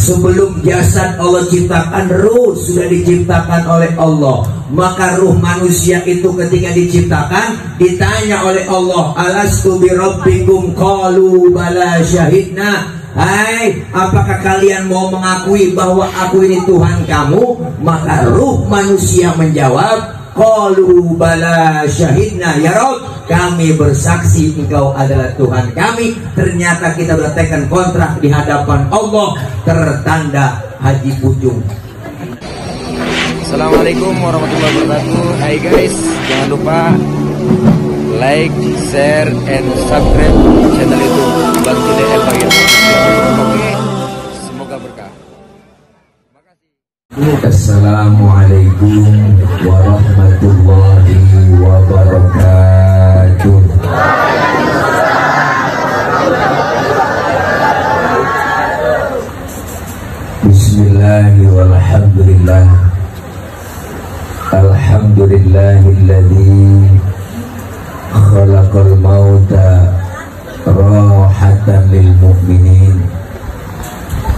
Sebelum jasad Allah ciptakan, ruh sudah diciptakan oleh Allah. Maka ruh manusia itu ketika diciptakan ditanya oleh Allah, alastu birabbikum qalu bala syahidna. Hai, apakah kalian mau mengakui bahwa aku ini Tuhan kamu? Maka ruh manusia menjawab, qalu bala syahidna ya Rabb, kami bersaksi engkau adalah Tuhan kami. Ternyata kita sudah tekan kontrak di hadapan Allah, tertanda haji pucung. Assalamualaikum warahmatullahi wabarakatuh. Hai guys, jangan lupa like, share, and subscribe channel YouTube Bang Cide El Bagir. Oke, semoga berkah. Assalamualaikum warahmatullahi wabarakatuh. Bismillahirrahmanirrahim. Alhamdulillahilladzi khalaqal mauta rahatan lil mu'minin.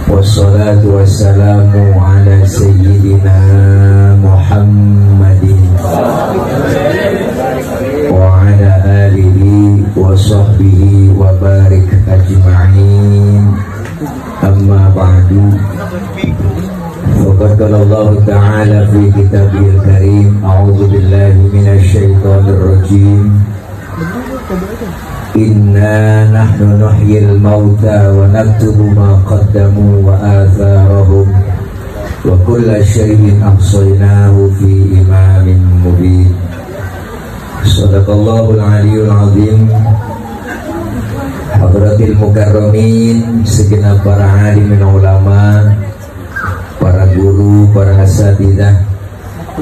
Wassalatu wassalamu ala sayyidina Muhammadin wa ala alihi wa sahbihi wa barik ajma'in. Amma ba'du. Faqad qala Allah Ta'ala fi kitabihil karim, a'udzu billahi minasy syaithanir rajim. Inna nahnu nuhyil mauta wa naktubu ma qaddamu wa atharahum wa kulla syai'in ahsaynahu fi imamin mubin. Shadaqallahul aliyyul azim. Hadratil mukarramin, segenap para alimin ulama, para guru, para asatidzah,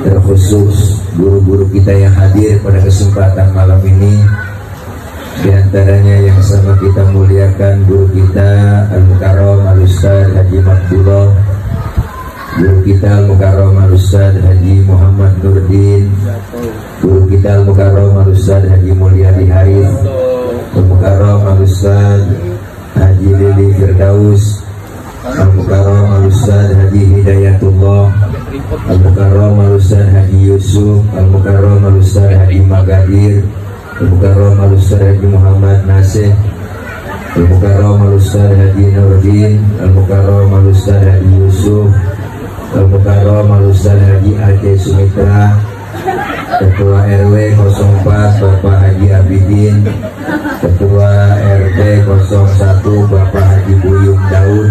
terkhusus guru-guru kita yang hadir pada kesempatan malam ini. Di antaranya yang sama kita muliakan guru kita Al-Mukarram Al-Ustaz Haji Makbullah, guru kita Al-Mukarram Al-Ustaz Haji Muhammad Nurdin, guru kita Al-Mukarram Al-Ustaz Haji Mulyadi Haid, Al-Mukarram Al-Ustaz Haji Lili Firdaus, Al-Mukarram Al-Ustaz Haji Hidayatullah, Al-Mukarram Al-Ustaz Haji Yusuf, Al-Mukarram Al-Ustaz Haji Magadir, Al-Mukarram Al-Ustaz Haji Muhammad Nasih, Al-Mukarram Al-Ustaz Haji Nurdin, Al-Mukarram Al-Ustaz Haji Yusuf, Al-Mukarram Al-Ustaz Haji Aceh Sumitra, Ketua RW 04 Bapak Haji Abidin, Ketua RT 01 Bapak Haji Buyung Daud,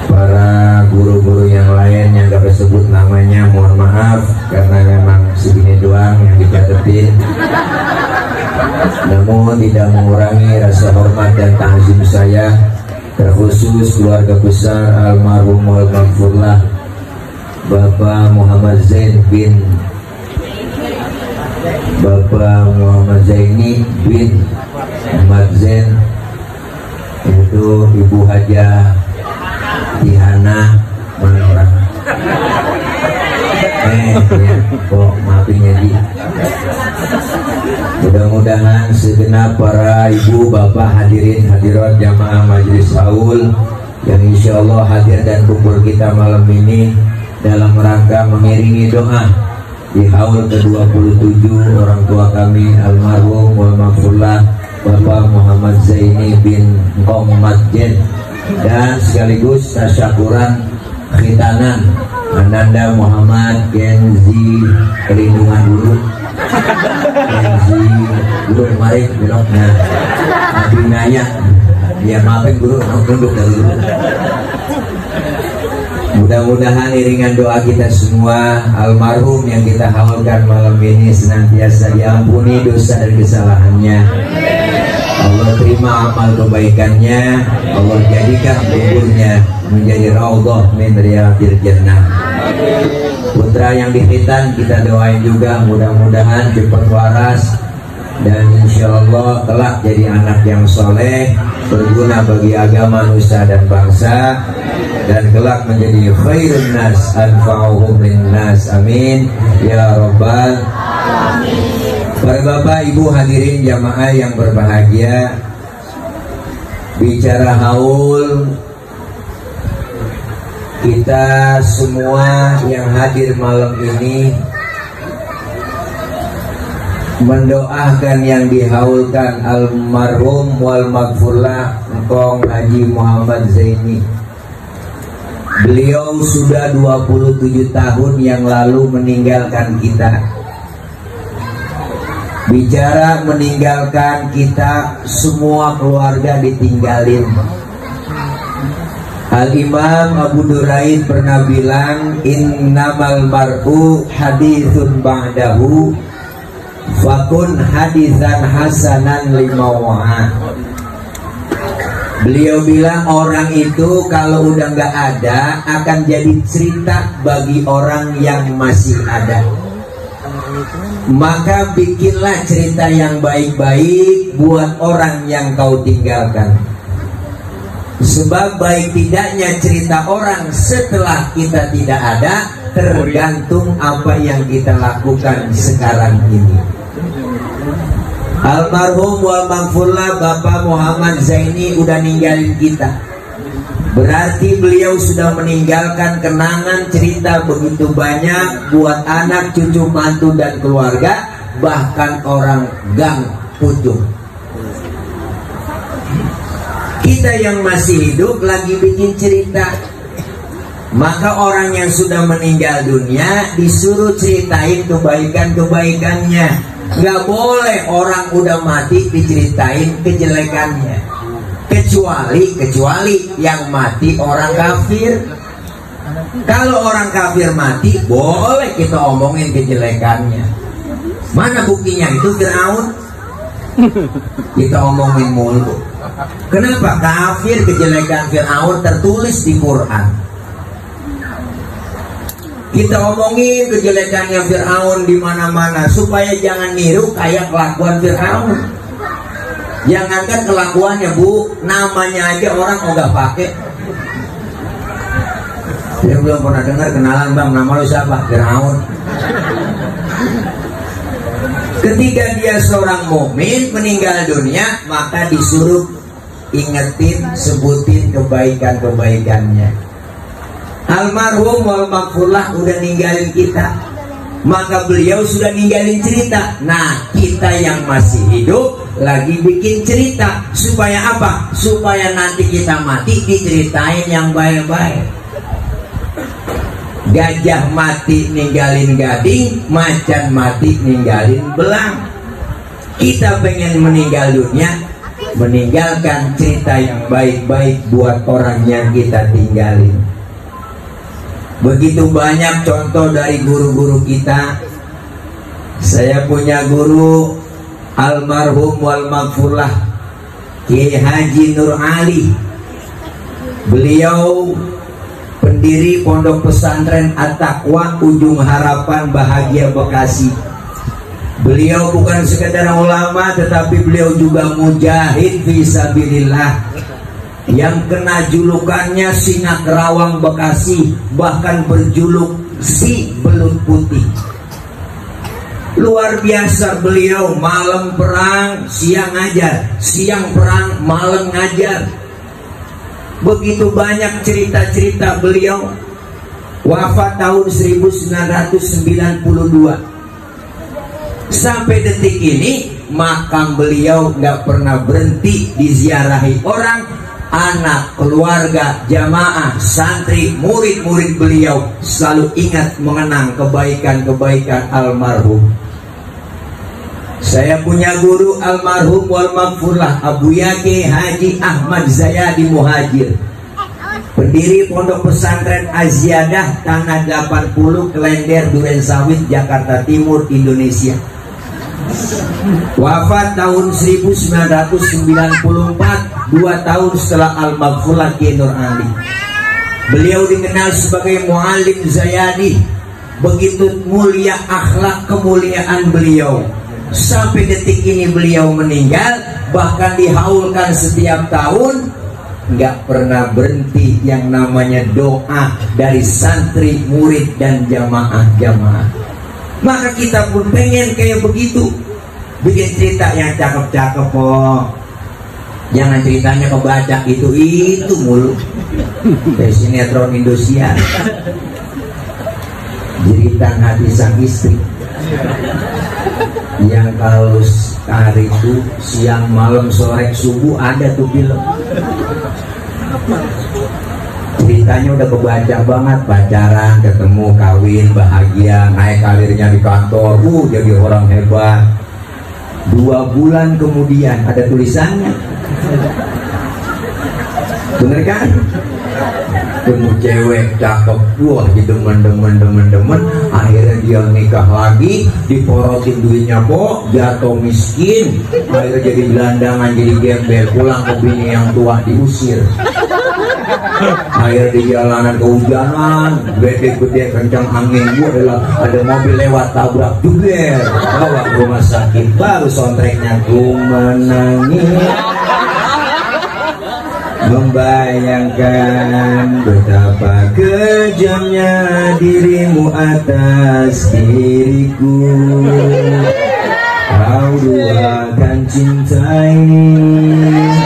para guru-guru yang lain yang gak disebut namanya, mohon maaf karena memang segini doang yang dicatetin. Namun tidak mengurangi rasa hormat dan ta'zim saya, terkhusus keluarga besar almarhum Al-Maghfurlah Bapak Muhammad Zain bin Bapak Muhammad Zaini bin Muhammad Zain, itu Ibu Hajah Dihana Manurang. Ya, kok maafin ya Di. Mudah-mudahan segenap para ibu bapak hadirin hadirat jamaah majelis haul yang insya Allah hadir dan kumpul kita malam ini dalam rangka mengiringi doa di haul ke-27 orang tua kami almarhum wal maghfurlah Bapak Muhammad Zaini bin Muhammad Jen, dan sekaligus tasyakuran khitanan Ananda Muhammad Kenzi Perlindungan Guru Kenzi Guru kemarin beloknya Abinaya, ya maafin Guru tunduk dari dulu. Mudah-mudahan iringan doa kita semua almarhum yang kita haulkan malam ini senantiasa diampuni dosa dan kesalahannya. Allah terima amal kebaikannya, Allah jadikan kuburnya menjadi raudhah min riyadil jannah. Putra yang dihitan kita doain juga mudah-mudahan cepat waras dan insya Allah kelak jadi anak yang soleh, berguna bagi agama, nusa dan bangsa, dan kelak menjadi khairun nas anfa'uhum linnas. Amin ya rabbal alamin. Para bapak ibu hadirin jamaah yang berbahagia, bicara haul Kita semua yang hadir malam ini mendoakan yang dihaulkan almarhum wal maghfurlah Engkong Haji Muhammad Zaini. Beliau sudah 27 tahun yang lalu meninggalkan kita. Bicara meninggalkan kita, semua keluarga ditinggalin. Al-Imam Abu Duraid pernah bilang, innamal mar'u hadithun ba'dahu fakun hadithan hasanan limawa'ah. Beliau bilang orang itu kalau udah nggak ada akan jadi cerita bagi orang yang masih ada. Maka bikinlah cerita yang baik-baik buat orang yang kau tinggalkan. Sebab baik tidaknya cerita orang setelah kita tidak ada tergantung apa yang kita lakukan sekarang ini. Almarhum wal maghfurlah Bapak Muhammad Zaini udah ninggalin kita. Berarti beliau sudah meninggalkan kenangan cerita begitu banyak buat anak, cucu, mantu dan keluarga, bahkan orang gang pucuk. Kita yang masih hidup lagi bikin cerita. Maka orang yang sudah meninggal dunia disuruh ceritain kebaikan-kebaikannya. Gak boleh orang udah mati diceritain kejelekannya. Kecuali yang mati orang kafir. Kalau orang kafir mati boleh kita omongin kejelekannya. Mana buktinya itu Fir'aun? Kita omongin mulu. Kenapa? Kafir, kejelekan Fir'aun tertulis di Quran. Kita omongin kejelekannya Fir'aun di mana-mana supaya jangan niru kayak kelakuan Fir'aun. Jangankan kelakuannya Bu, namanya aja orang nggak pakai. Dia belum pernah dengar kenalan Bang, nama lu siapa? Fir'aun. Ketika dia seorang mukmin meninggal dunia, maka disuruh ingetin, sebutin kebaikan-kebaikannya. Almarhum wal maghfurlah udah ninggalin kita, maka beliau sudah ninggalin cerita. Nah, kita yang masih hidup lagi bikin cerita. Supaya apa? Supaya nanti kita mati diceritain yang baik-baik. Gajah mati ninggalin gading, macan mati ninggalin belang. Kita pengen meninggal dunia, meninggalkan cerita yang baik-baik buat orang yang kita tinggalin. Begitu banyak contoh dari guru-guru kita. Saya punya guru almarhum wal maghfurlah Kiai Haji Nur Ali. Beliau pendiri Pondok Pesantren At-Taqwa Ujung Harapan Bahagia Bekasi. Beliau bukan sekedar ulama, tetapi beliau juga mujahid fisabilillah. Yang kena julukannya Singa Kerawang Bekasi, bahkan berjuluk si belut putih. Luar biasa beliau, malam perang siang ngajar, siang perang malam ngajar. Begitu banyak cerita-cerita beliau. Wafat tahun 1992. Sampai detik ini makam beliau nggak pernah berhenti diziarahi orang. Anak, keluarga, jamaah, santri, murid-murid beliau selalu ingat mengenang kebaikan-kebaikan almarhum. Saya punya guru almarhum wal maghfurlah Abu Yake Haji Ahmad Zayadi Muhajir, pendiri Pondok Pesantren Aziyadah Tanah 80 Klender Durensawit Jakarta Timur Indonesia. Wafat tahun 1994, 2 tahun setelah al-maghfurlah Kiai Nur Ali. Beliau dikenal sebagai Muallim Zayadi. Begitu mulia akhlak kemuliaan beliau. Sampai detik ini beliau meninggal, bahkan dihaulkan setiap tahun. Nggak pernah berhenti yang namanya doa dari santri, murid dan jamaah-jamaah. Maka kita pun pengen kayak begitu, bikin cerita yang cakep-cakep kok. Jangan ceritanya kebaca itu mulu. Kayak sinetron Indosiar. Jeritan hati sang istri. Yang kalau hari itu siang malam sore subuh ada tuh film. Ceritanya udah kebaca banget, pacaran, ketemu, kawin, bahagia, naik karirnya di kantor, jadi orang hebat. 2 bulan kemudian ada tulisannya, bener kan? Ketemu cewek cakep, wah demen, akhirnya dia nikah lagi, diporotin duitnya kok, jatuh miskin, akhirnya jadi gelandangan, jadi gembel, pulang ke bini yang tua diusir. Akhirnya di jalanan kehujanan, gede kencang angin, ada mobil lewat tabrak juga, bawa ke rumah sakit, baru soundtracknya ku menangis. Membayangkan betapa kejamnya dirimu atas diriku. Kau duakan cinta ini.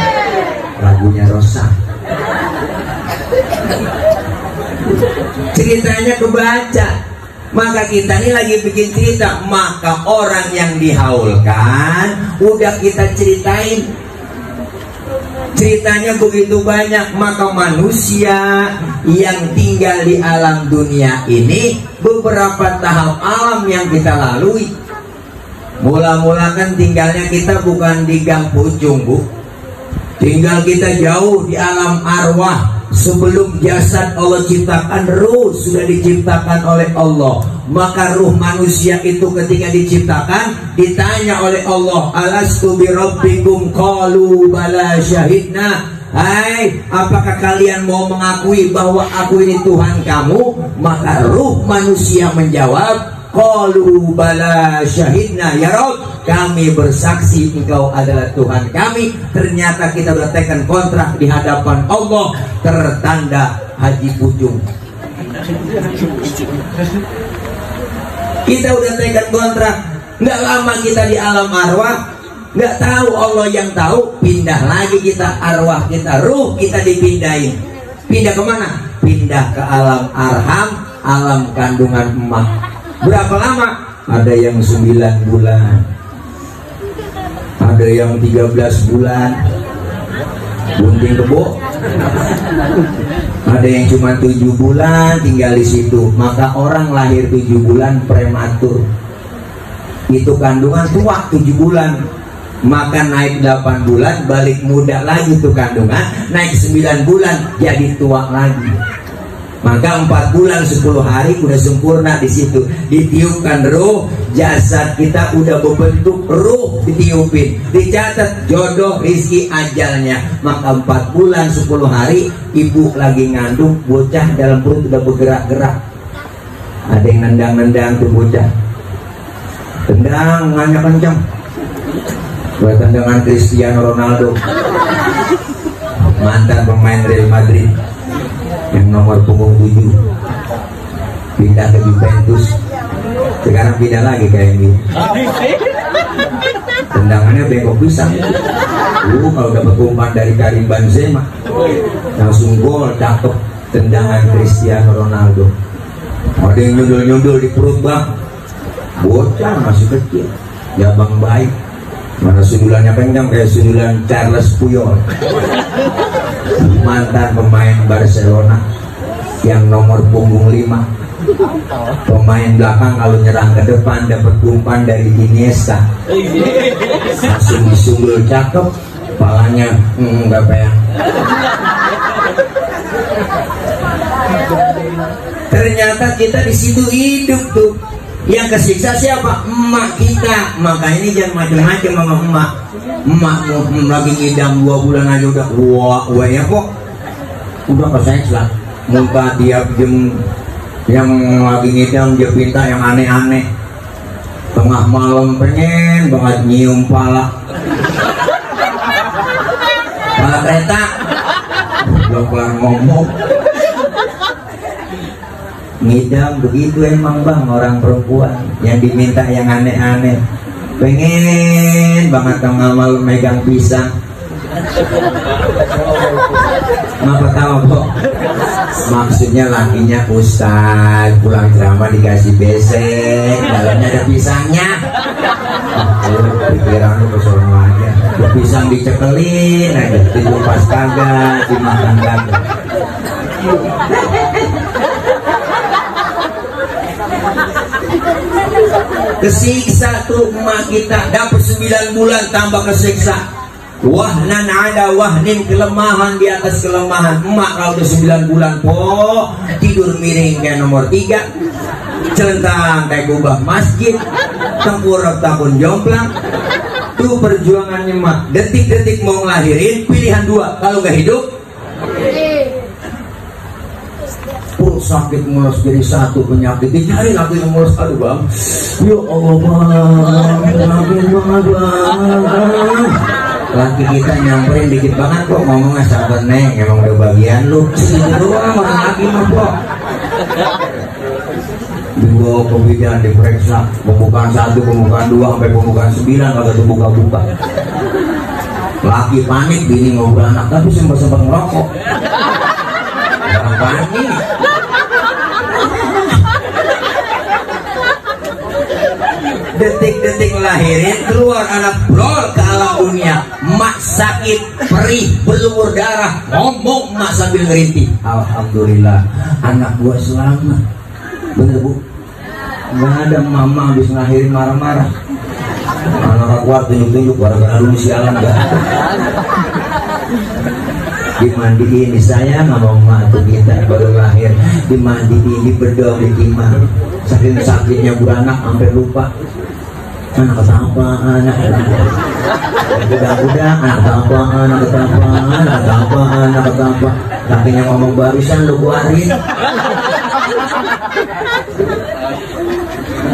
Lagunya Rosa. Ceritanya kebaca. Maka kita ini lagi bikin cerita. Maka orang yang dihaulkan udah kita ceritain. Ceritanya begitu banyak, maka manusia yang tinggal di alam dunia ini beberapa tahap alam yang kita lalui. Mula-mula kan tinggalnya kita bukan di gang Pucung, Bu. Tinggal kita jauh di alam arwah. Sebelum jasad Allah ciptakan, ruh sudah diciptakan oleh Allah. Maka ruh manusia itu ketika diciptakan ditanya oleh Allah, alastu bi rabbikum, qalu bala syahidna. Hai, apakah kalian mau mengakui bahwa aku ini Tuhan kamu? Maka ruh manusia menjawab, qalu bala syahidna ya Rabb, kami bersaksi engkau adalah Tuhan kami. Ternyata kita sudah tekan kontrak di hadapan Allah, tertanda Haji Pucung. Kita udah tekan kontrak. Nggak lama kita di alam arwah, nggak tahu Allah yang tahu, pindah lagi kita arwah kita, ruh kita dipindahin. Pindah kemana? Pindah ke alam arham, alam kandungan emak. Berapa lama? Ada yang 9 bulan, ada yang 13 bulan, gunting kebo. Ada yang cuma 7 bulan tinggal di situ. Maka orang lahir 7 bulan prematur. Itu kandungan tua 7 bulan. Maka naik 8 bulan balik muda lagi tuh kandungan. Naik 9 bulan jadi tua lagi. Maka 4 bulan 10 hari udah sempurna di situ. Ditiupkan ruh, jasad kita udah berbentuk ruh, ditiupin, dicatat jodoh, rizki, ajalnya. Maka 4 bulan 10 hari ibu lagi ngandung, bocah dalam perut udah bergerak-gerak. Ada yang nendang-nendang tuh bocah. Tendang, nganya kencang. Buat tendangan Cristiano Ronaldo, mantan pemain Real Madrid, yang nomor punggung 7, pindah ke Juventus, sekarang pindah lagi ke MU. Tendangannya bengkok pisang. Kalau dapat umpan dari Karim Benzema langsung gol, cakep. Tendangan Cristiano Ronaldo. Ada yang nyundul-nyundul di perut, bang, bocah masih kecil, ya bang baik. Mana sundulannya kencang kayak sundulan Charles Puyol, mantan pemain Barcelona, yang nomor punggung 5, pemain belakang kalau nyerang ke depan dapat umpan dari Iniesta, langsung disundul, cakep, kepalanya nggak payah. Ternyata kita di situ hidup tuh. Yang kesiksa siapa? Emak kita. Makanya ini jangan macam-macam sama emak. Emakmu lagi ngidam 2 bulan aja udah wah ya kok udah keseks lah. Muka tiap jam yang lagi ngidam dia pinta yang aneh-aneh. Tengah malam pengen banget nyium pala kereta. Belum kelar ngomong. Ngidam begitu emang, bang, orang perempuan yang diminta yang aneh-aneh. Pengen banget tengah malam megang pisang. Ngapa tahu kok? Maksudnya lakinya Ustaz pulang ceramah dikasih besek, dalamnya ada pisangnya. Pikiran lu kesono aja. Pisang dicekelin aja, dikupas kagak, dimakan kagak. Kesiksa tuh emak kita, dapat 9 bulan tambah kesiksa. Wahnan ada wahnin, kelemahan di atas kelemahan. Emak kalau udah 9 bulan po tidur miring kayak nomor 3, celentang kayak gubah masjid, tengkurap takun jomplang. Tuh perjuangannya emak. Detik-detik mau ngelahirin, pilihan 2, kalau gak hidup sakit mulus jadi 1 penyakit, dicari lagi yang mulus. Aduh bang, ya Allah bang, laki kita nyamperin dikit banget kok, ngomongnya sabar neng, emang udah bagian lu segitu doang, orang lagi mah kok. Dibawa ke bidan diperiksa, pembukaan 1, pembukaan 2 sampai pembukaan 9 kagak terbuka-buka. Laki panik, bini ngobrol anak tapi sempat ngerokok. Orang panik. Detik-detik lahirin, keluar anak brol ke alam dunia. Mak sakit, perih, berlumur darah, ngomong mak sambil ngerintih, alhamdulillah anak gua selamat. Bener bu, nggak ada mama habis ngelahirin marah-marah. Anak kuat tunjuk-tunjuk gara-gara lu sialan gak. Dimandiin saya ngomong mak tuh kita baru lahir, dimandiin, berdoa, ditimang. Saking sakitnya beranak sampai lupa anak apa, anak udah anak apa, kakinya ngomong barisan lu keluarin.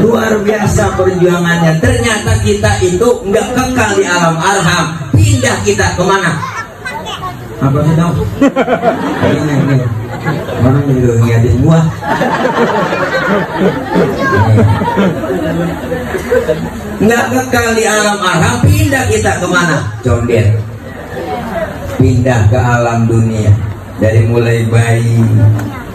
Luar biasa perjuangannya. Ternyata kita itu nggak kekal di alam arham, pindah kita kemana? Apa sih dong? Ini mana juga ngiatin gua. Nggak kekal di alam arham, pindah kita kemana? Condet. Pindah ke alam dunia. Dari mulai bayi,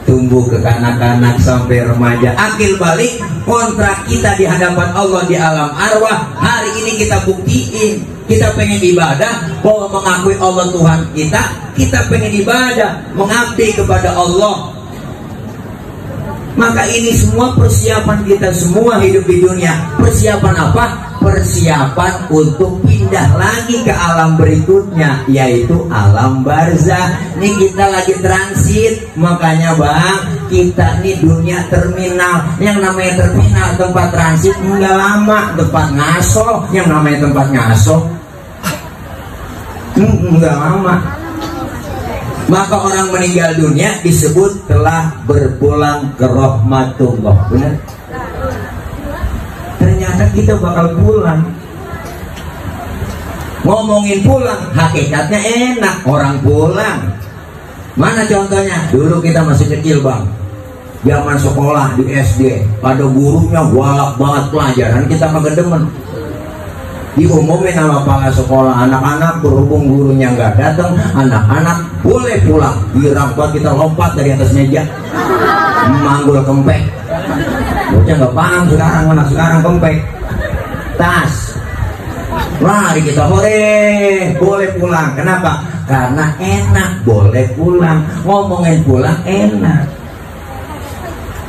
tumbuh ke kanak-kanak sampai remaja, akil balik, kontrak kita di hadapan Allah di alam arwah. Hari ini kita buktiin, kita pengen ibadah bahwa mengakui Allah Tuhan kita pengen ibadah, mengabdi kepada Allah. Maka ini semua persiapan kita semua hidup di dunia. Persiapan apa? Persiapan untuk pindah lagi ke alam berikutnya, yaitu alam barzah. Ini kita lagi transit. Makanya bang, kita nih dunia terminal. Yang namanya terminal tempat transit enggak lama. Tempat ngaso, yang namanya tempat ngaso enggak lama. Maka orang meninggal dunia disebut telah berpulang ke rahmatullah. Benar? Ternyata kita bakal pulang. Ngomongin pulang, hakikatnya enak orang pulang. Mana contohnya? Dulu kita masih kecil bang, zaman sekolah di SD, ada gurunya galak banget pelajaran, kita kagak demen. Diumumin sama kepala sekolah, anak-anak berhubung gurunya nggak datang, anak-anak boleh pulang. Dirangkut kita lompat dari atas meja, manggul kempek. Bocah nggak paham sekarang, anak sekarang kempek tas, lari kita, hore boleh pulang. Kenapa? Karena enak, boleh pulang. Ngomongin pulang enak.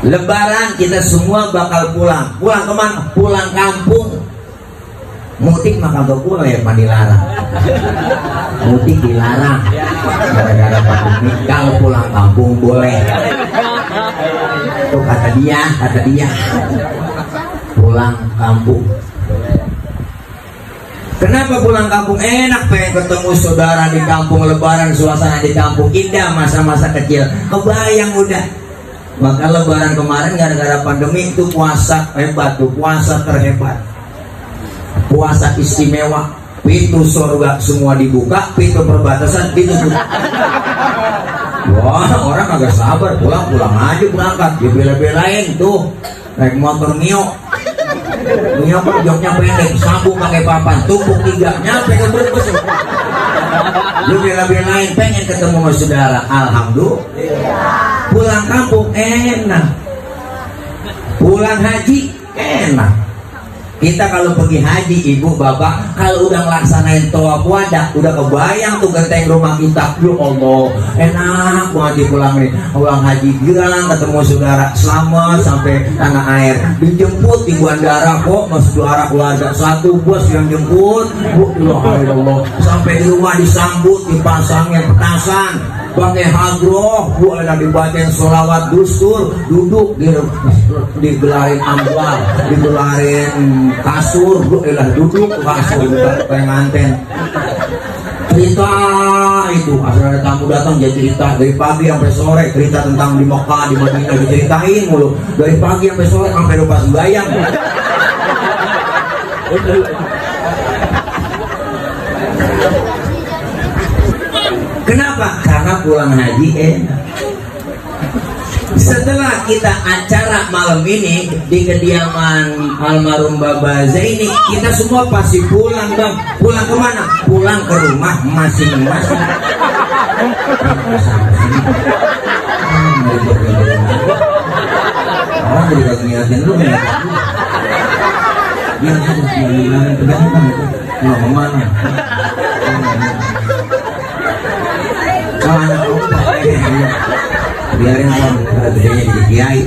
Lebaran kita semua bakal pulang. Pulang kemana? Pulang kampung. Mudik maka gak boleh, Pak, dilarang. Mudik dilarang gara-gara pandemi. Kalau pulang kampung boleh. Itu kata dia pulang kampung. Kenapa pulang kampung? Enak, pengen ketemu saudara di kampung, lebaran, suasana di kampung indah, masa-masa kecil kebayang udah. Maka lebaran kemarin gara-gara pandemi itu puasa hebat tuh, puasa terhebat, puasa istimewa. Pintu surga semua dibuka, pintu perbatasan ditutup. Wah, orang agak sabar, pulang aja berangkat. Dibela-belain tuh naik motor Mio kan joknya pendek, sambung pakai papan, tumpuk 3, nyampe ke Brebes. Lu bela-belain pengen ketemu sama saudara, alhamdulillah. Pulang kampung enak, pulang haji enak. Kita kalau pergi haji, ibu bapak, kalau udah ngelaksanain tawaf wada, udah kebayang tuh genteng rumah kita. Ya Allah, enak banget pulang nih, pulang haji, girang ketemu saudara, selamat sampai tanah air, dijemput di bandara kok, mas saudara keluarga satu bos yang jemput, ya Allah, sampai di rumah disambut, dipasangin petasan, pakai hadroh, boleh dibacain sholawat dustur, duduk digelarin ambal, digelarin kasur, duduk kasur pengantin. Cerita itu asal ada tamu datang jadi cerita dari pagi sampai sore, cerita tentang di Mekah, di Madinah diceritain mulu dari pagi sampai sore sampai lupa sembahyang. Kenapa? Karena pulang haji enak. Setelah kita acara malam ini di kediaman almarhum Baba Zaini, kita semua pasti pulang, Bang. Pulang kemana? Pulang ke rumah masing-masing. Orang jadi gak ngeliatin lu ya. Dia harus ngeliatin pegangan itu. Nggak kemana. Kemana lu? Biarin Bang, gedenya jadi kiai.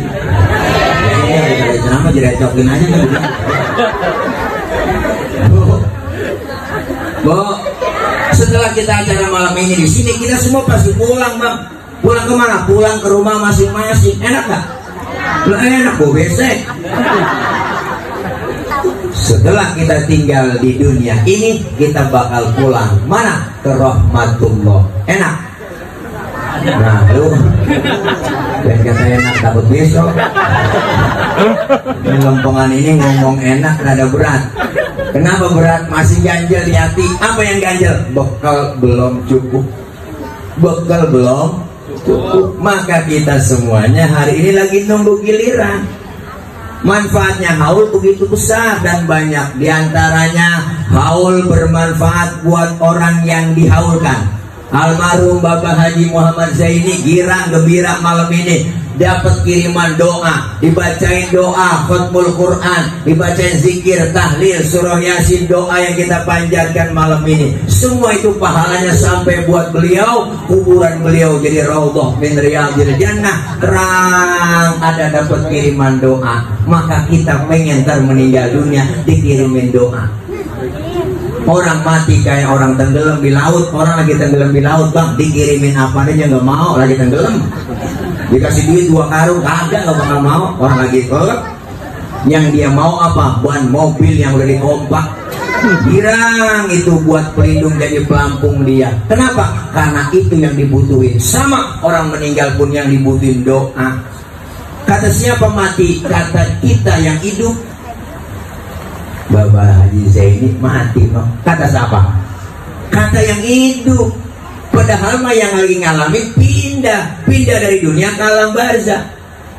Jadi ceramah direcokin aja kan. Bu, setelah kita acara malam ini di sini, kita semua pasti pulang, Bang. Pulang kemana? Pulang ke rumah masing-masing. Enak nggak? Enak, Bu, besek. Setelah kita tinggal di dunia ini, kita bakal pulang mana? Ke rahmatullah. Enak. Nah, lu dan kata enak takut besok. Lompongan ini ngomong enak rada berat. Kenapa berat? Masih ganjel di hati. Apa yang ganjel? Bekal belum cukup. Bekal belum cukup. Maka kita semuanya hari ini lagi nunggu giliran. Manfaatnya haul begitu besar dan banyak. Di antaranya haul bermanfaat buat orang yang dihaulkan. Almarhum Bapak Haji Muhammad Zaini girang gembira malam ini dapat kiriman doa, dibacain doa, khatmul Quran, dibacain zikir, tahlil, surah yasin, doa yang kita panjatkan malam ini. Semua itu pahalanya sampai buat beliau, kuburan beliau jadi raudhah min riyadhil jannah, terang ada dapat kiriman doa. Maka kita pengen ntar meninggal dunia dikirimin doa. Orang mati kayak orang tenggelam di laut. Orang lagi tenggelam di laut, Bang, dikirimin apa aja nggak mau, lagi tenggelam. Dikasih duit 2 karung, kagak, nggak bakal mau. Orang lagi kolak, yang dia mau apa? Ban mobil yang udah dikompak. Girang itu buat pelindung jadi pelampung dia. Kenapa? Karena itu yang dibutuhin. Sama orang meninggal pun yang dibutuhin doa. Kata siapa mati? Kata kita yang hidup. Bapak Haji Zaini mati, Bang. Kata siapa? Kata yang hidup. Padahal mah yang lagi ngalamin pindah dari dunia ke alam barzah.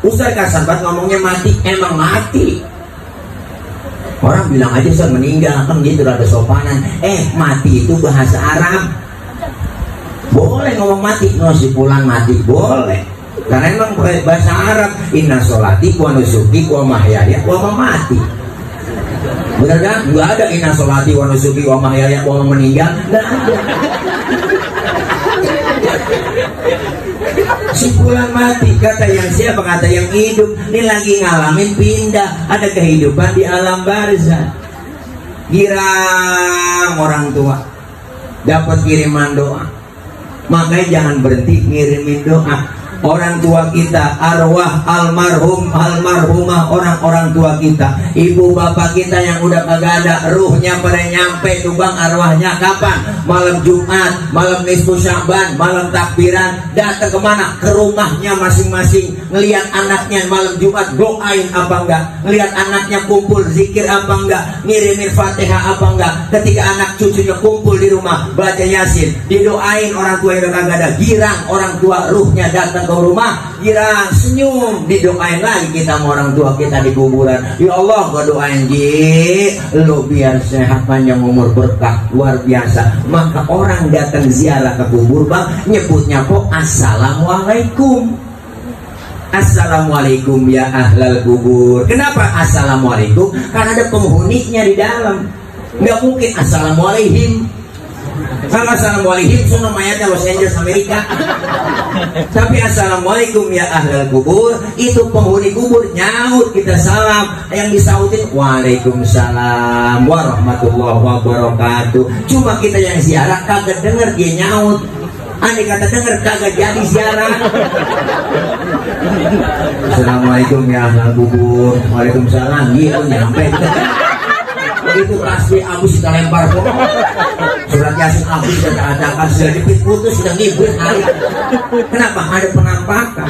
Ustaz kasar banget ngomongnya mati, emang mati. Orang bilang aja Ustaz meninggal, kan gitu rada sopanan. Mati itu bahasa Arab. Boleh ngomong mati, si pulang mati, boleh. Karena emang bahasa Arab, inna sholati wa nusuki wa mahyaya wa mamati. Benar kan? Nggak ada inna sholati wa nusuki wa mahyaya wa meninggal. Nggak ada. Si pulang mati, kata yang siapa? Kata yang hidup. Ini lagi ngalamin pindah, ada kehidupan di alam barzah. Girang orang tua dapat kiriman doa. Makanya jangan berhenti ngirimin doa. Orang tua kita, arwah almarhum, almarhumah orang-orang tua kita, ibu bapak kita yang udah kagak ada, ruhnya pada nyampe tuh, Bang. Arwahnya kapan? Malam Jumat, malam nisfu Sya'ban, malam takbiran. Datang kemana? Ke rumahnya masing-masing. ngelihat anaknya malam Jumat doain apa enggak, ngelihat anaknya kumpul zikir apa enggak, ngirimin Fatihah apa enggak, ketika anak cucunya kumpul di rumah baca Yasin, didoain orang tua yang kagak ada, girang orang tua ruhnya datang ke rumah, girang senyum, didoain lagi kita sama orang tua kita di kuburan. Ya Allah, gua doain Ji, lu biar sehat panjang umur berkah luar biasa. Maka orang datang ziarah ke kubur bang nyebutnya kok assalamualaikum. Assalamualaikum ya ahlal kubur. Kenapa assalamualaikum? Karena ada penghuninya di dalam. Nggak mungkin assalamualaikum. Kalau assalamualaikum sono mayatnya Los Angeles Amerika. Tapi assalamualaikum ya ahlal kubur, itu penghuni kubur nyaut kita salam, yang disautin waalaikumsalam warahmatullahi wabarakatuh. Cuma kita yang ziarah kagak denger dia nyaut. Andai kata denger kagak jadi ziarah. Assalamualaikum ya ahlal kubur, waalaikumsalam, gitu nyampe. Itu pasti abis kita lempar kok. Surat Yasin abis kita adakan, sudah dipit putus, sudah ngibrit hari. Kenapa? Ada penampakan.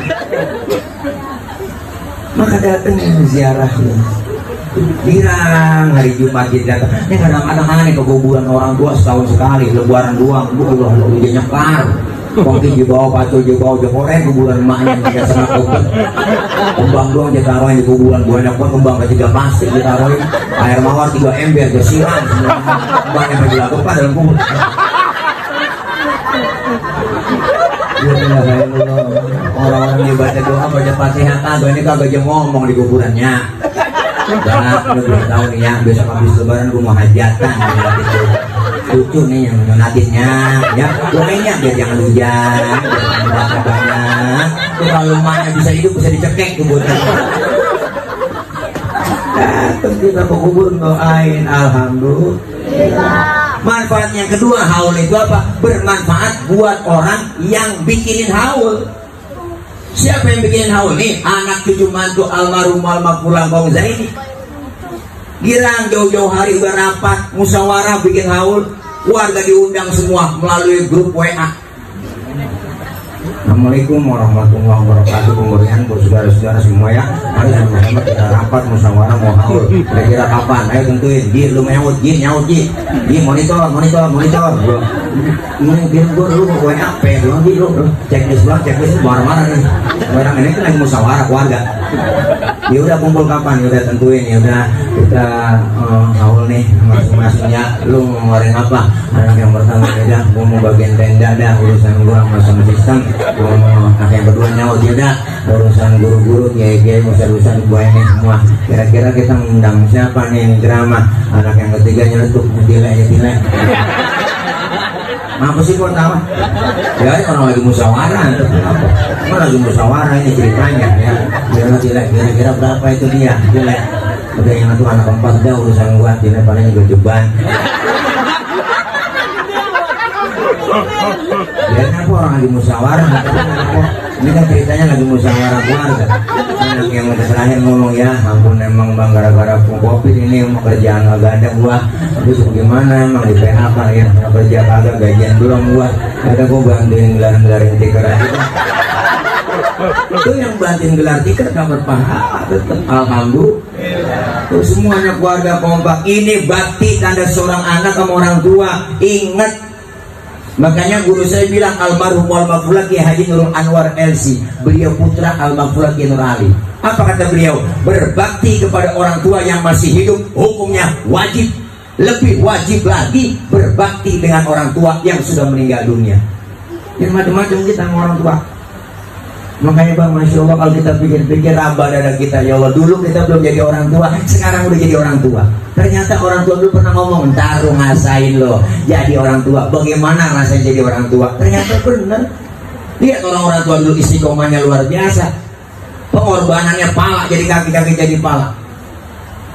Maka datangnya ziarahnya. Girang hari Jumat kita datang. Ini kadang-kadang aneh ke kuburan orang tua setahun sekali, lebaran doang. Allah udah nyekar. Mungkin di bawah pacu, di bawah jekoreng kuburan emaknya tidak sangat kubur. Kembang doang ditaruhin di kuburan, banyak pun kembang ketiga plastik ditaruhin, air mawar 3 ember disiram, kembangnya bagi lakukan dalam kubur. Orang-orang yang baca doa baca Fatihah kagak, ini kagak aja ngomong di kuburannya. Karena udah tahu nih ya, besok habis lebaran gue mau hajatan gitu. Lucu nih yang nyonatinnya ya, doainnya biar jangan hujan, jangan banyak. Tuh kalau rumahnya bisa hidup bisa dicekek kuburan. Datang kita ke kubur doain, alhamdulillah. Manfaat yang kedua, haul itu apa? Bermanfaat buat orang yang bikinin haul. Siapa yang bikinin haul nih? Anak cucu mantu almarhum almarhum Bang Zaini. Girang jauh-jauh hari udah rapat musyawarah bikin haul, warga diundang semua melalui grup WA. Assalamualaikum warahmatullahi wabarakatuh. Pemberian buat saudara-saudara semua ya. Mari sama-sama kita rapat musyawarah mau haul. Kira-kira kapan? Ayo tentuin. Ji, lu nyaut Ji, Ji monitor. Ini kirim gua dulu mau WA P doang Ji, lu checklist marah-marah nih. Barang ini kan lagi musyawarah keluarga. Ya udah kumpul kapan? Ya udah tentuin, ya udah kita haul nih masing-masingnya. Lu mau ngeluarin apa? Anak yang pertama beda, gua mau bagian tenda dah, urusan gua sama sistem. Anak yang kedua nyaut, ya udah urusan guru-guru, kiai-kiai, urusan gua ini semua. Kira-kira kita ngundang siapa nih drama? Anak yang ketiga nyeletuk, nyetilah. Apa sih kok tahu? Ya orang lagi musyawarah, orang lagi musyawarah ini ceritanya ya. Kira-kira berapa itu dia? Jelek. Udah yang itu anak keempat udah urusan gua, dia paling juga jeban. Ya kenapa orang lagi musyawarah? Ini kan ceritanya lagi musyawarah keluarga. Anak yang udah terakhir ngomong, ya ampun emang bang, gara-gara COVID ini kerjaan agak ada gua. Terus bagaimana emang di PHK ya, kerja kagak, gajian belum gua. Ada gua bantuin gelar-gelarin tiker aja. Itu yang bantuin gelar tiker dapat pahala tetap, alhamdulillah. Tuh semuanya keluarga kompak. Ini bakti tanda seorang anak sama orang tua. Ingat. Makanya guru saya bilang almarhum almarhum Kiai Haji Nurul Anwar LC, beliau putra almarhum Kiai Nur Ali. Apa kata beliau? Berbakti kepada orang tua yang masih hidup hukumnya wajib. Lebih wajib lagi berbakti dengan orang tua yang sudah meninggal dunia. Yang macam-macam kita sama orang tua. Makanya bang, masya Allah kalau kita pikir-pikir raba dada kita, ya Allah dulu kita belum jadi orang tua, sekarang udah jadi orang tua. Ternyata orang tua dulu pernah ngomong, ntar lu ngasain lo jadi orang tua, bagaimana rasanya jadi orang tua. Ternyata bener. Lihat orang-orang tua dulu istiqomahnya luar biasa, pengorbanannya pala jadi kaki-kaki jadi pala.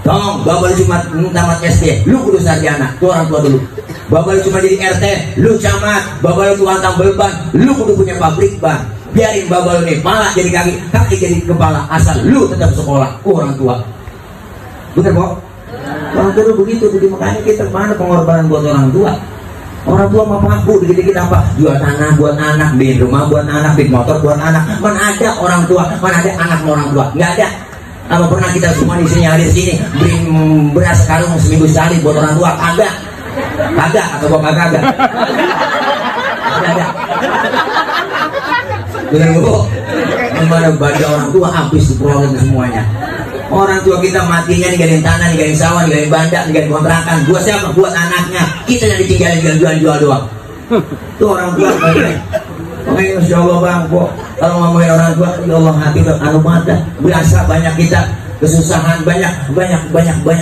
Tolong, babal cuma tamat SD, lu kudu sarjana, tuh orang tua dulu. Babal cuma jadi RT, lu camat, babal tukang tambal ban, lu kudu punya pabrik ban. Biarin babal nih, pala jadi kaki jadi kepala, asal lu tetap sekolah, orang tua. Bener kok? Orang tua begitu, jadi makanya kita mana pengorbanan buat orang tua. Orang tua mau mampu dikit-dikit apa? Jual tanah buat anak, beli rumah buat anak, beli motor buat anak. Mana ada orang tua, mana ada anak orang tua? Nggak ada. Apa pernah kita semua di sini hadir sini beli beras karung seminggu sekali buat orang tua? Kagak. Kagak atau gua kagak? Ada. Bener bu? Gimana bagi orang tua habis diperoleh semuanya. Orang tua kita matinya ninggalin tanah, ninggalin sawah, ninggalin bandar, ninggalin kontrakan. Buat siapa? Buat anaknya. Kita yang ditinggalin jual-jual doang. Itu orang tua. Makanya Masya Allah bang, kok kalau ngomongin orang tua, ya Allah hati udah anu banget. Berasa banyak kita kesusahan, banyak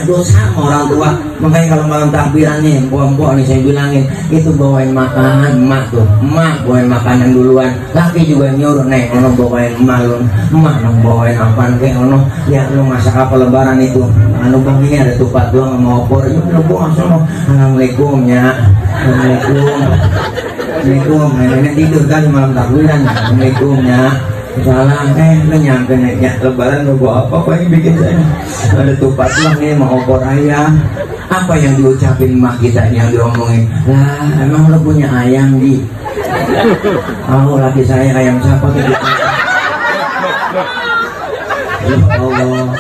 dosa sama orang tua. Makanya kalau malam takbiran nih, empok nih saya bilangin, itu bawain makanan emak tuh, emak bawain makanan duluan. Laki juga nyuruh, neng ono bawain emak lu, emak nong bawain apaan kayak ono, ya lu masak apa lebaran itu? Anu bang ini ada tupat doang sama opor, ya lu buang sono. Assalamualaikum ya, Assalamualaikum, nenek tidur kan malam takbiran, Assalamualaikum ya. Salam, lu nyampe naiknya lebaran lu bawa apa yang bikin saya ada tupat lah nih mau opor ayam. Apa yang diucapin mak kita yang diomongin? Lah emang lu punya ayam di? Oh laki saya ayam siapa gitu? Ya Allah.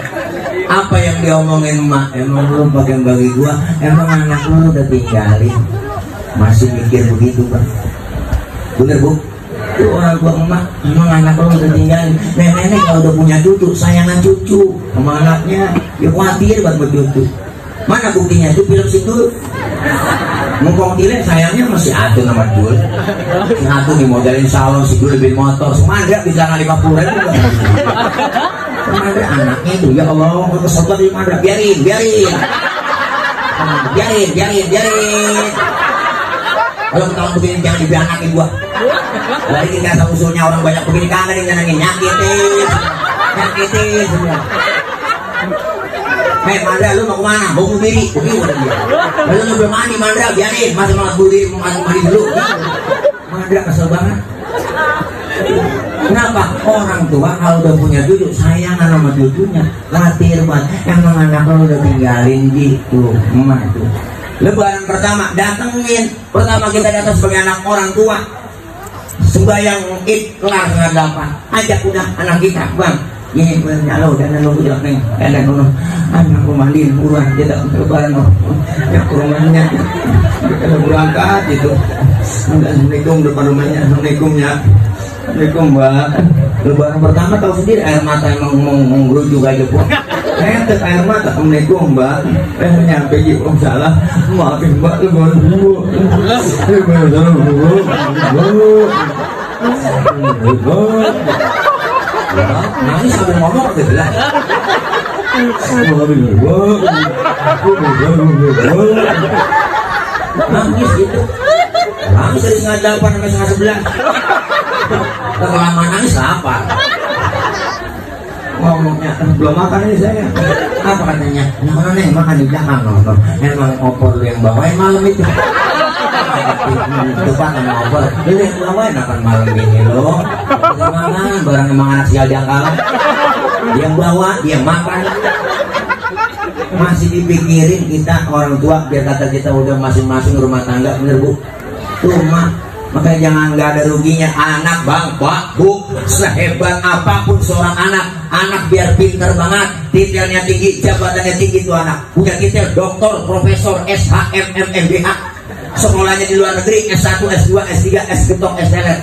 Apa yang diomongin mak? Emang lu bagian bagi gua? Emang anak lu udah tinggalin? Masih mikir begitu bang? Bener bu? Itu orang tua emak, emang anak lo udah tinggalin. Nenek kalau udah punya cucu, sayangan cucu sama anaknya, ya khawatir buat bercucu. Mana buktinya? Itu film situ mumpung tilek sayangnya masih ada nama Jul. Satu dimodelin salon, si Jul lebih motor, semandra bisa ngali 50.000 juga. Semandra anaknya itu, ya Allah, mau kesotot di mandra, biarin. Kalau tahun begini jangan dibianakin gua. Lagi kita asal usulnya orang banyak begini kangen yang nyakitin semua. Hei Mandra, lu mau kemana? Mau bunuh diri? Begini udah dia. Lu belum mandi Mandra, biarin. Masih mau bunuh diri, mau mandi dulu. Mandra kesel banget. Kenapa? Orang tua kalau udah punya cucu sayang sama cucunya, khawatir banget. Emang anak lo udah tinggalin gitu, emak tuh. Lebaran pertama datengin, pertama kita datang sebagai anak orang tua. Sembayang id kelar setengah 8, ajak udah anak kita bang. Ini nyalo dan lo udah nih, dan anak aku mandiin buruan kita lebaran lo. Ya ke rumahnya, kita berangkat itu. Assalamualaikum depan rumahnya, assalamualaikum ya. Assalamualaikum mbak. Lebaran pertama tahu sendiri air mata emang menggerujuk aja pun. Netes air mata, assalamualaikum mbak. Nyampe gitu, salah. Maafin mbak, lebaran dulu. Nangis sambil ngomong ke belah. Nangis gitu. Nangis dari setengah 8 sampai setengah 11. Lama nangis apa? Ngomongnya belum makan ini saya. Apa katanya? Nah nih makan di belakang nonton. Emang opor yang bawain malam itu. Itu kan sama opor. Lu yang bawain akan malam ini loh. Jangan barang emang anak sial diangkalan. Dia bawa, dia makan. Masih dipikirin kita orang tua biar kata kita udah masing-masing rumah tangga, bener bu? Tuh mak. Makanya jangan nggak ada ruginya anak bang, pak, bu, sehebat apapun seorang anak biar pinter banget, titelnya tinggi, jabatannya tinggi itu anak, punya titel doktor, profesor, SHM, MBA, sekolahnya di luar negeri, S1, S2, S3, S ketok, SLR.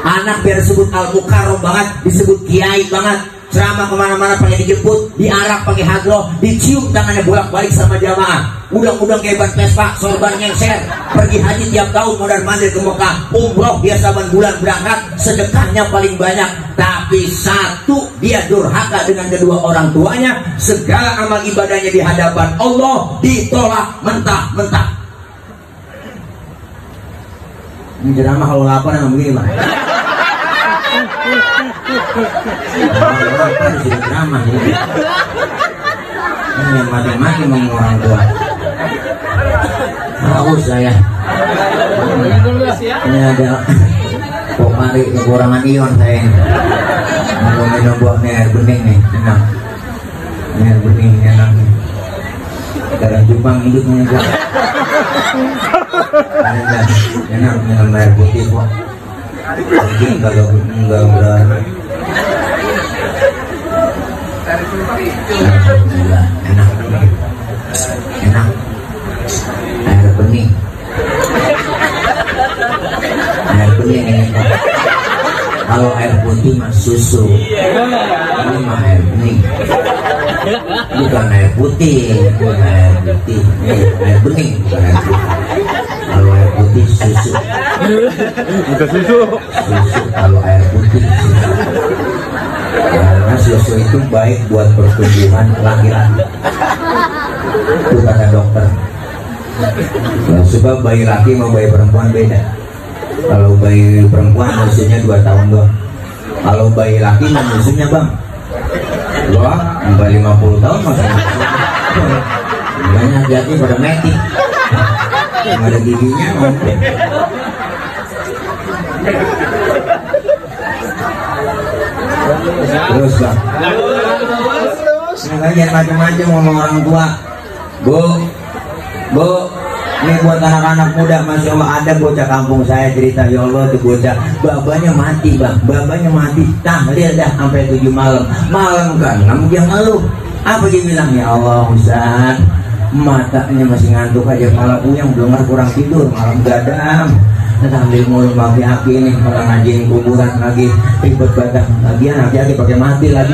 Anak biar disebut al-mukarram banget, disebut kiai banget, ceramah kemana-mana pakai dijemput, diarak pakai hadroh, dicium tangannya bolak-balik sama jamaah. Udang-udang kayak ban Vespa, sorban nyengser, pergi haji tiap tahun mondar-mandir ke Mekah, umroh biasa bulan berangkat, sedekahnya paling banyak. Tapi satu, dia durhaka dengan kedua orang tuanya, segala amal ibadahnya di hadapan Allah ditolak mentah-mentah. Ini ceramah kalau lapar emang begini bang. Lapar disini ceramah ini. Ini yang mati-mati ngomong orang tua. Haus saya. Ini ada pokmari kekurangan ion saya ini. Minum buah air bening nih, enak. Air bening enak nih. Sekarang Jepang hidupnya Enak minum air putih kok. Jadi enggak berani. Alhamdulillah, enak. Air bening. Air bening ini. Kalau air putih mah susu. Ini mah air bening. Bukan air putih, bukan air putih. Air bening, bukan air putih. Kalau air putih susu. Bukan susu. Susu kalau air putih susu. Karena susu itu baik buat pertumbuhan laki-laki. Itu kata dokter. Sebab bayi laki sama bayi perempuan beda. Kalau bayi perempuan usianya 2 tahun doang. Kalau bayi laki usianya bang, loh, sampai 50 tahun masih. Banyak hati pada mati. Nggak ada giginya. Terus bang, jangan macam-macam ngomong orang tua. Bu, ini buat anak-anak muda, masya Allah ada bocah kampung saya cerita, ya Allah tuh bocah, babanya mati bang, babanya mati, tahlil dah sampai 7 malam kan, kamu dia ngeluh, apa dia bilang, ya Allah Ustaz, matanya masih ngantuk aja, malah uyang, dengar kurang tidur, malam gadang, tahlil mulu maki-aki ini, malah ngajiin kuburan lagi, ribet badan, lagian hati-hati pakai mati lagi,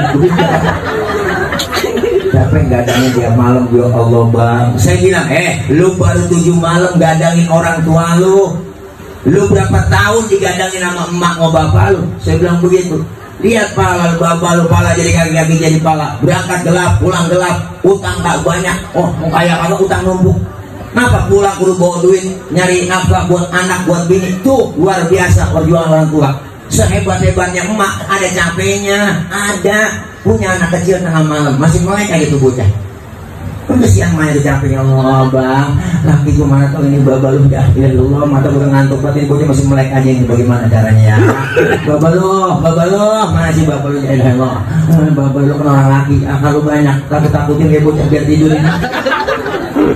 capek gadangnya tiap malam, ya Allah bang. Saya bilang, lu baru 7 malam gadangin orang tua lu berapa tahun digadangin sama emak sama bapak lu? Saya bilang begitu. Lihat pala bapak lu, pala jadi kaki-kaki jadi pala, berangkat gelap, pulang gelap, utang tak banyak. Oh, mau kaya kalau utang numpuk. Kenapa pulang kudu bawa duit, nyari nafkah buat anak, buat bini? Tuh luar biasa perjuangan orang tua. Sehebat-hebatnya emak ada capeknya, ada. Punya anak kecil tengah malam masih melek aja tuh bocah. Kesian main itu capeknya, Allah bang, laki gue mana tau ini baba lu dah, ya Allah mata gue ngantuk banget, ini bocah masih melek aja, ini bagaimana caranya ya? Baba lu, mana sih baba lu? Ya Allah, baba lu kan orang laki, akal lu banyak, takutin dia bocah biar tidur ini.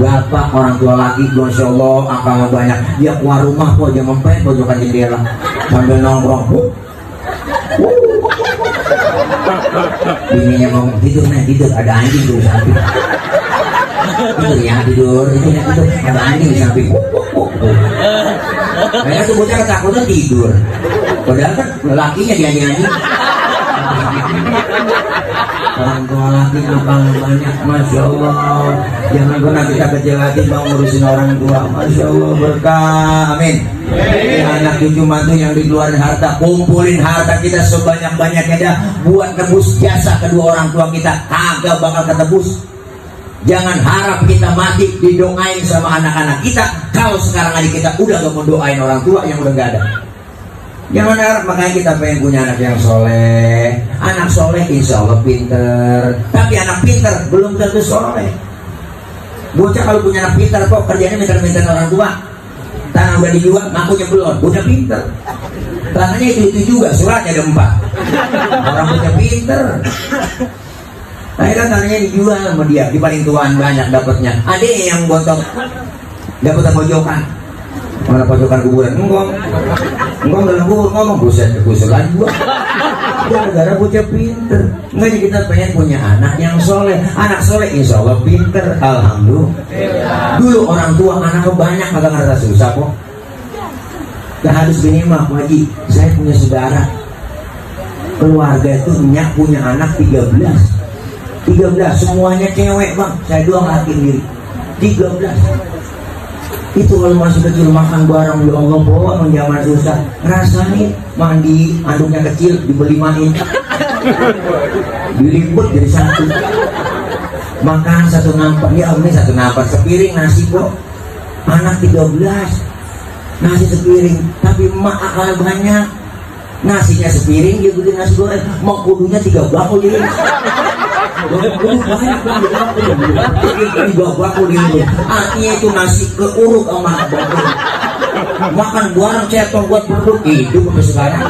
Bapak orang tua laki, masya Allah, akalnya banyak, dia keluar rumah kok dia mempet pojokan jendela sambil nongkrong. Bininya ngomong tidur ada anjing tuh di samping. Tidur ada anjing di samping. Kayaknya tuh bocah ketakutan tidur. Padahal kan lakinya dia anjing. Orang tua laki apa banyak, masya Allah. Jangan pernah kita kecil hati mau ngurusin orang tua, masya Allah berkah, amin. Anak cucu mantu yang dikeluarin harta, kumpulin harta kita sebanyak-banyaknya dah buat tebus jasa kedua orang tua kita, kagak bakal ketebus. Jangan harap kita mati didoain sama anak-anak kita kalau sekarang adik kita udah gak mau doain orang tua yang udah gak ada. Jangan harap, makanya kita pengen punya anak yang soleh. Anak soleh insya Allah pinter, tapi anak pinter belum tentu soleh. Bocah kalau punya anak pinter kok kerjanya minta-minta orang tua. Tanah udah dijual, ngakunya belum, udah pinter. Tanahnya itu juga, suratnya ada 4. Orang punya pinter. Akhirnya tanahnya dijual sama dia, di paling tuaan banyak dapatnya. Ada yang bontong, dapat pojokan. Mana pojokan kuburan? Enggak dalam kubur ngomong buset lagi gua. Gara-gara bocah pinter. Makanya kita pengen punya anak yang soleh. Anak soleh insya Allah pinter, alhamdulillah. Dulu orang tua anaknya banyak kagak ngerasa susah kok. Gak harus gini mah Haji. Saya punya saudara, keluarga itu punya anak 13 semuanya cewek bang. Saya doang laki sendiri 13. Itu kalau masih kecil makan bareng, ya Allah bawa menjaman susah, rasain mandi anduknya kecil dibeli main, diliput jadi satu, makan satu nampak, ya ini satu nampak sepiring nasi kok, anak 13 nasi sepiring, tapi emak akalnya banyak, nasinya sepiring dia beli nasi goreng, mau kudunya 3 bakul dia. Artinya itu nasi keuruk sama bakul. Makan bareng cetong buat perut hidup sampai sekarang.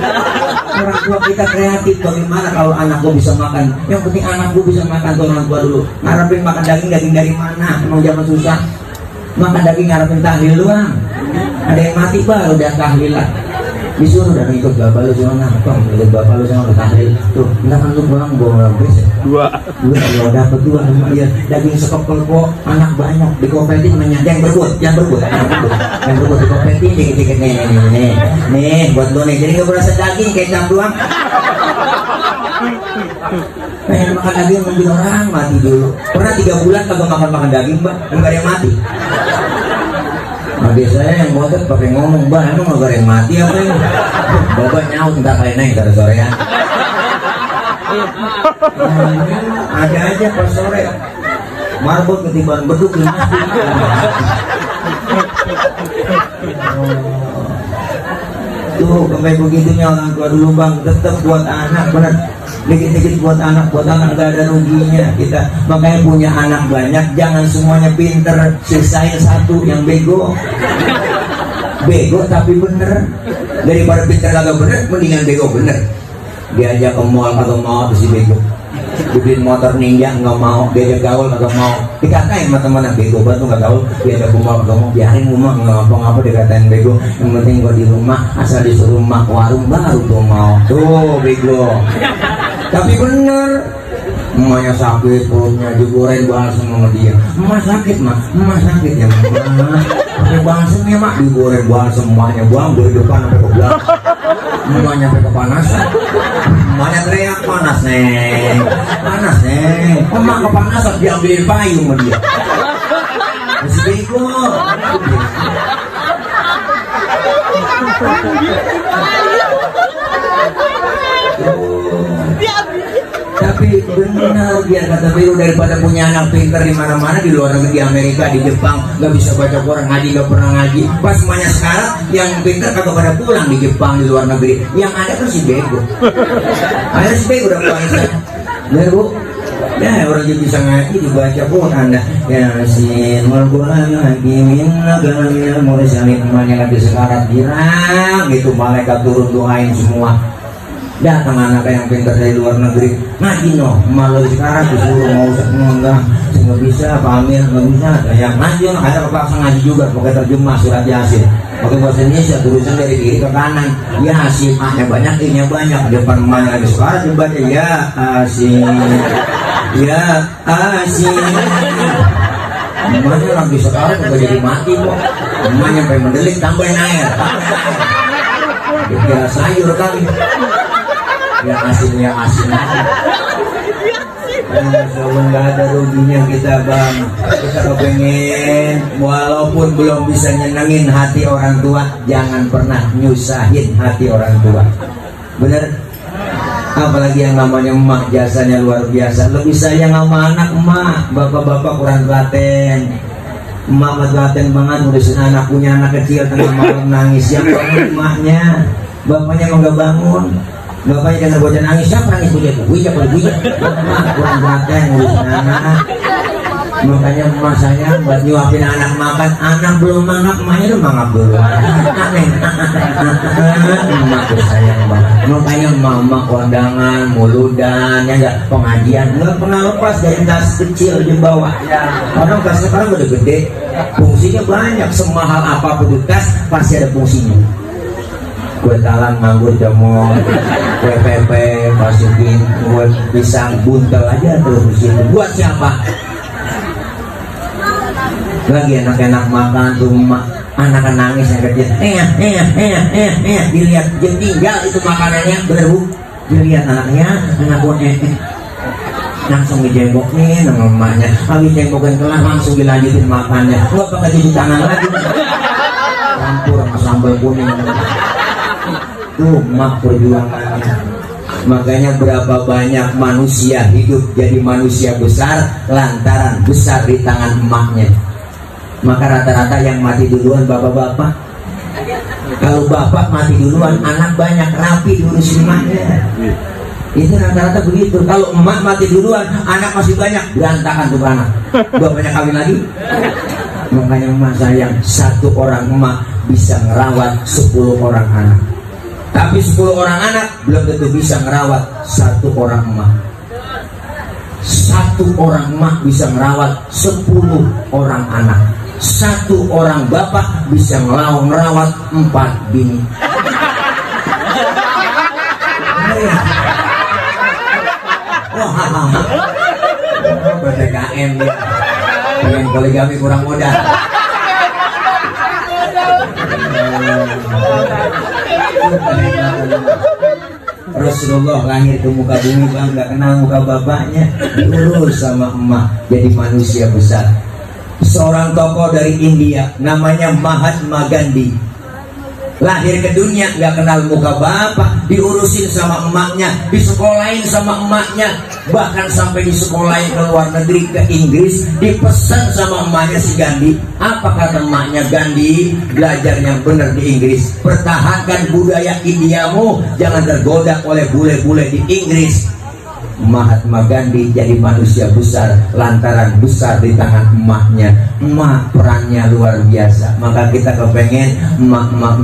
Orang tua kita kreatif, bagaimana kalau anak gua bisa makan? Yang penting anak gua bisa makan tuh orang tua dulu. Ngarepin makan daging dari mana? Emang zaman susah. Makan daging ngarepin tahlil doang. Ada yang mati baru udah tahlilan. Disuruh dan ikut bapak lu cuma ngapang, ikut bapak lu sama tahlil. Tuh, enggak kan lu pulang bawa beres. Dua kalau dapat dua ya daging sekepel kok anak banyak dikopetin yang berbut yang berbut dikopetin dikit-dikit nih buat lu nih, jadi nggak berasa daging kayak jam doang. Pengen makan daging ngambil orang mati dulu. Pernah 3 bulan kagak makan daging, Mbak, enggak ada yang mati. Nah, biasanya yang motor pakai ngomong, Mbak, emang nggak ada yang mati apa ini? Bapak nyaut ntar kali naik ntar sore ya. Ada aja pas sore marbot ketimbang beduk mati. Tuh sampai begitunya orang tua dulu Bang, tetap buat anak benar. Dikit-dikit buat anak gak ada ruginya kita. Makanya punya anak banyak, jangan semuanya pinter, sisain satu yang bego tapi bener. Daripada pinter kagak bener, mendingan bego bener. Diajak ke mall kagak mau, si bego. Dibeliin motor ninja nggak mau, diajak gaul nggak mau, dikatain sama teman bego banget tuh nggak gaul, diajak ke mall nggak mau, biarin rumah nggak ngapa-ngapa, dikatain bego. Yang penting gua di rumah, asal disuruh mak warung baru tuh mau. Tuh bego. Tapi bener, emaknya sakit, perutnya digoreng balsem sama dia. Emak sakit mah, emak sakit ya mah. Pakai balsemnya mak digoreng balsem, emaknya buang dari depan sampai ke belakang. Emaknya sampai kepanasan. Emaknya teriak panas neng, emak kepanasan diambilin payung sama dia. Masih bego. Tapi benar biar kata Biru, daripada punya anak pinter di mana-mana di luar negeri, di Amerika, di Jepang, nggak bisa baca Quran, ngaji nggak pernah ngaji. Pas semuanya sekarang yang pinter kagak pada pulang di Jepang, di luar negeri, yang ada kan si bego. Akhirnya si bego udah pulang sana. Bener Bu? Ya orang jadi bisa ngaji dibaca Quran dah. Ya Yasin wal Quran hakimin nagamil mursalin, emaknya lagi sekarat girang gitu, malaikat turun doain semua. Datang anak yang pintar dari luar negeri ngaji malu sekarang disuruh mau nggak bisa pamir nggak bisa yang ngaji akhirnya kepaksa ngaji juga pakai terjemah surat Yasin pakai bahasa Indonesia, tulisan dari kiri ke kanan. Yasin A-nya banyak, I-nya banyak, depan emaknya lagi sekarang dibaca ya Asin ya Asin. Emaknya lagi sekarang udah jadi mati kok, emaknya sampai mendelik tambahin air dikira sayur kali. Yang asin nggak ada ruginya kita Bang. Kita kepengen walaupun belum bisa nyenengin hati orang tua, jangan pernah nyusahin hati orang tua. Bener? Apalagi yang namanya emak, jasanya luar biasa. Lebih sayang sama anak emak. Bapak-bapak kurang telaten. Emak telaten banget ngurusin anak, punya anak kecil tengah malam nangis, yang bangun emaknya, bapaknya mau nggak bangun. Bapaknya kena bocah nangis, siapa nangis bujak emak kurang telaten ngurusin anak. Makanya emak sayang buat nyuapin anak makan, anak belum mangap, emaknya udah mangap dulu. Emak tuh sayang banget. Makanya emak kondangan, muludan, ya enggak, pengajian nggak pernah lepas dari tas kecil di bawah. Karena tas sekarang udah gede, fungsinya banyak, semahal apapun tas pasti ada fungsinya. Kue talang nganggur jamur, kue pepe, masukin kue pisang buntel aja terus di situ. Buat siapa? Lagi enak-enak makan tuh emak, anak nangis yang kecil, dilihat jam tinggal itu makanannya, bener Bu, dilihat anaknya, anak gue langsung dijenggokin sama emaknya, habis jenggokin kelar langsung dilanjutin makannya, nggak pakai cuci tangan lagi, campur sama sambal kuning. Tuh emak perjuangannya. Makanya berapa banyak manusia hidup jadi manusia besar lantaran besar di tangan emaknya. Maka rata-rata yang mati duluan bapak-bapak. Kalau bapak mati duluan, anak banyak rapi diurusin emaknya. Itu rata-rata begitu. Kalau emak mati duluan, anak masih banyak, berantakan tuh anak. Bapaknya kawin lagi. Makanya emak sayang, satu orang emak bisa ngerawat 10 orang anak. Tapi 10 orang anak belum tentu bisa ngerawat 1 orang emak. 1 orang emak bisa ngerawat 10 orang anak. satu orang bapak bisa ngerawat 4 bini. Wah, PPKM ya. Pengen poligami kurang modal. Rasulullah lahir ke muka bumi bang, nggak kenal muka bapaknya, diurus sama emak jadi manusia besar. Seorang tokoh dari India namanya Mahatma Gandhi lahir ke dunia nggak kenal muka bapak, diurusin sama emaknya, disekolahin sama emaknya, bahkan sampai disekolahin ke luar negeri, ke Inggris, dipesan sama emaknya si Gandhi. Apa kata emaknya Gandhi? Belajarnya benar di Inggris, pertahankan budaya Indiamu, jangan tergoda oleh bule-bule di Inggris. Mahatma Gandhi jadi manusia besar lantaran besar di tangan emaknya. Emak perannya luar biasa. Maka kita kepengen emak-emak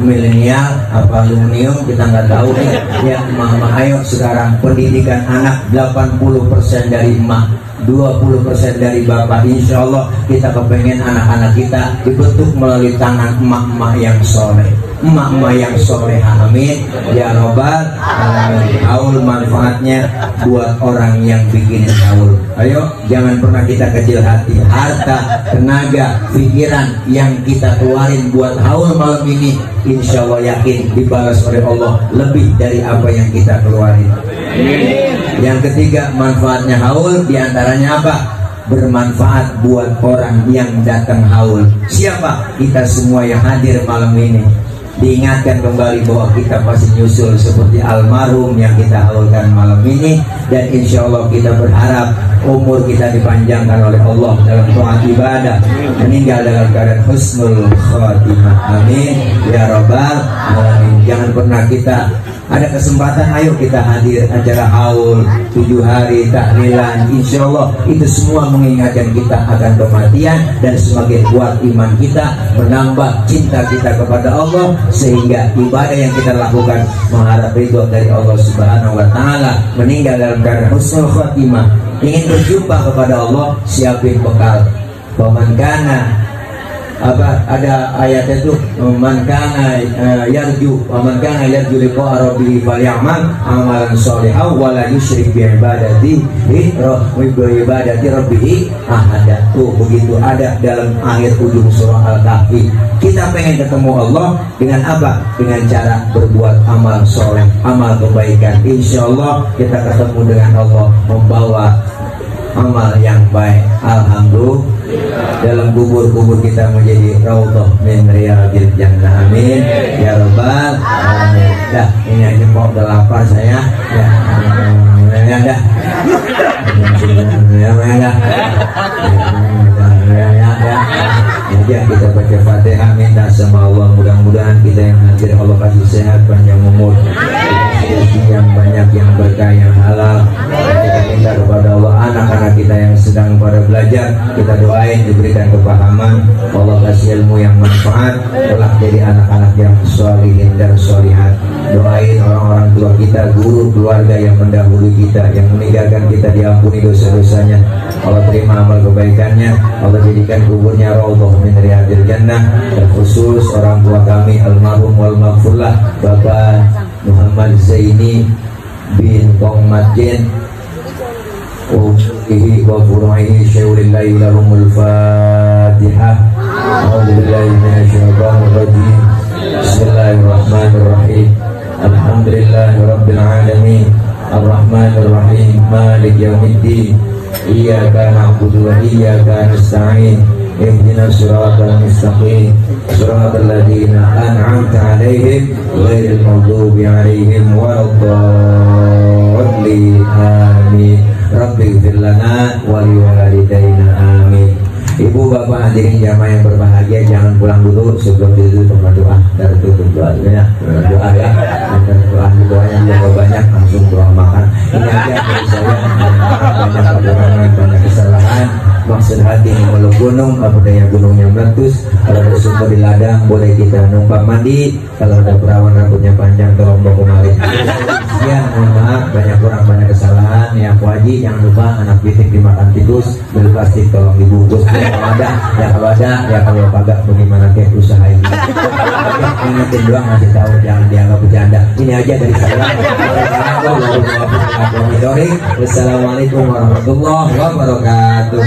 milenial apa alumnium kita nggak tahu ya emak-emak, ayo sekarang pendidikan anak 80% dari emak, 20% dari bapak. Insya Allah kita kepengen anak-anak kita dibentuk melalui tangan emak-emak yang soleh, emak-emak yang soleh. Amin ya robbal alamin. Haul manfaatnya buat orang yang bikin haul. Ayo jangan pernah kita kecil hati. Harta, tenaga, pikiran yang kita keluarin buat haul malam ini, insya Allah yakin dibalas oleh Allah lebih dari apa yang kita keluarin. Yang ketiga manfaatnya haul diantaranya apa? Bermanfaat buat orang yang datang haul. Siapa? Kita semua yang hadir malam ini. Diingatkan kembali bahwa kita masih nyusul seperti almarhum yang kita haulkan malam ini. Dan insya Allah kita berharap umur kita dipanjangkan oleh Allah dalam taat ibadah, meninggal dalam keadaan husnul khatimah. Amin ya rabbal alamin. Jangan pernah kita ada kesempatan, ayo kita hadir acara haul 7 hari tahlilan. Insya Allah itu semua mengingatkan kita akan kematian dan semakin kuat iman kita, menambah cinta kita kepada Allah, sehingga ibadah yang kita lakukan mengharap ridho dari Allah Subhanahu wa taala. Meninggal dalam keadaan husnul khatimah, ingin berjumpa kepada Allah, siapin bekal. Pemankana ada ayatnya itu, man kana yarju wa man kana yarju liqa rabbih falyamal amalan sholihan wa la yusyrik bi ibadati rabbih ahada. Tuh begitu ada dalam akhir ujung surah Al-Kahfi. Kita pengen ketemu Allah dengan apa? Dengan cara berbuat amal soleh, amal kebaikan. Insya Allah kita ketemu dengan Allah membawa amal yang baik. Alhamdulillah, dalam kubur-kubur kita menjadi raudhah min riyadil jannah. Amin ya rabbal alamin. Dah, ini aja kok udah lapar saya. Ya, dah. Ya, kita baca Fatihah, minta sama Allah mudah-mudahan kita yang hadir Allah kasih sehat, panjang umur, yang banyak, yang berkah, yang halal. Kita minta kepada Allah anak-anak kita yang sedang pada belajar, kita doain diberikan kepahaman, Allah kasih ilmu yang manfaat, telah jadi anak-anak yang sholihin dan sholihat. Doain orang-orang tua kita, guru, keluarga yang mendahului kita, yang meninggalkan kita, diampuni dosa-dosanya, Allah terima amal kebaikannya, Allah jadikan kuburnya raudhah min riyadil jannah. Terkhusus orang tua kami almarhum wal maghfurlah Bapak Muhammad Zaini bin Qongmadjen uhihi wa furu'ihi syaulillahi lahumul fatihah. A'udzubillahi minasyaitonir rajim. Bismillahirrahmanirrahim. Alhamdulillahi rabbil alamin. Ar-Rahmanir Rahim. Malik yaumiddin. Iyyaka na'budu wa iyyaka nasta'in. Ihdinas siratal mustaqim. Siratal ladzina an'amta 'alaihim ghairil maghdubi 'alaihim waladdallin. Amin. Rabbighfir lana wa liwalidayna. Amin. Ibu bapak hadirin jamaah yang berbahagia, jangan pulang dulu sebelum ditutup doa. Dan tutup doa ya, doa ya, dan doanya juga banyak, langsung doa makan. Ini aja dari saya, banyak kekurangan, banyak kesalahan. Maksud hati memeluk gunung, apa daya gunungnya meletus. Kalau ada sumber di ladang, boleh kita numpang mandi. Kalau ada perawan rambutnya panjang, tolong bawa kemari. Sekian, mohon maaf, banyak kurang, banyak kesalahan. Ya, aku aja lagi jangan lupa anak pitik dimakan tikus, beli plastik tolong dibungkus. Kalau ada ya kalau kagak bagaimana kayak usaha ini. Ingetin doang, ngasih tahu, jangan dianggap bercanda. Ini aja dari saya. Wassalamualaikum warahmatullahi wabarakatuh.